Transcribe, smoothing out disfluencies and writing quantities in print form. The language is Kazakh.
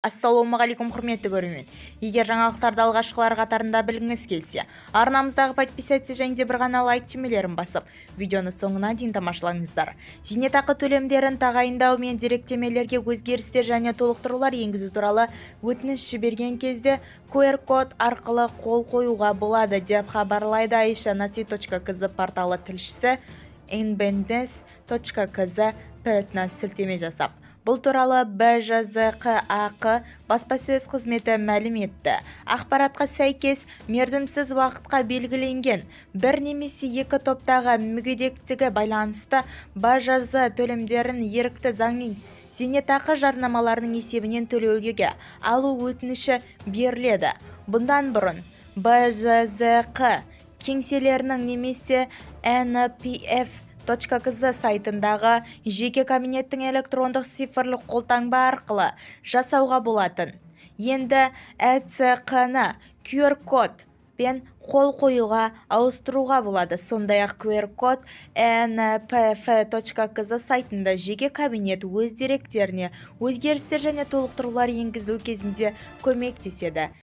Ассалаумағалейкум, құрметті көрермен! Егер жаңалықтарды алғашқылар қатарында білгіңіз келсе, арнамыздағы «Подписаться» және де бір ғана «Лайк» түймелерін басып, видеоны соңына дейін тамашалаңыздар. Зейнетақы төлемдерін тағайындау мен деректемелерге өзгерістер және толықтырулар енгізу туралы өтініш жіберген кезде QR-код арқылы қол қоюға болады, деп хабарлайды aishanasi.kz порталы тілшісі inbens.kz сайтына сілтеме жасап. Бұл туралы БЖЗҚАҚ баспасөз қызметі мәлім етті. Ақпаратқа сәйкес, мерзімсіз уақытқа белгіленген бір немесе екі топтағы мүгедектігі байланысты БЖЗ төлемдерін ерікті зейнетақы жарналарының есебінен төлеуге алу өтініші беріледі. Бұдан бұрын БЖЗҚ кеңселерінің немесе npf.kz сайтындағы жеке кабинеттің электрондық цифрлық қолтаңба арқылы жасауға болатын. Енді ЭЦҚ-ны QR-код пен қол қоюға ауыстыруға болады. Сондай-ақ QR-код npf.kz сайтында жеке кабинет өз деректеріне өзгерістер және толықтырулар енгізу кезінде көмектеседі.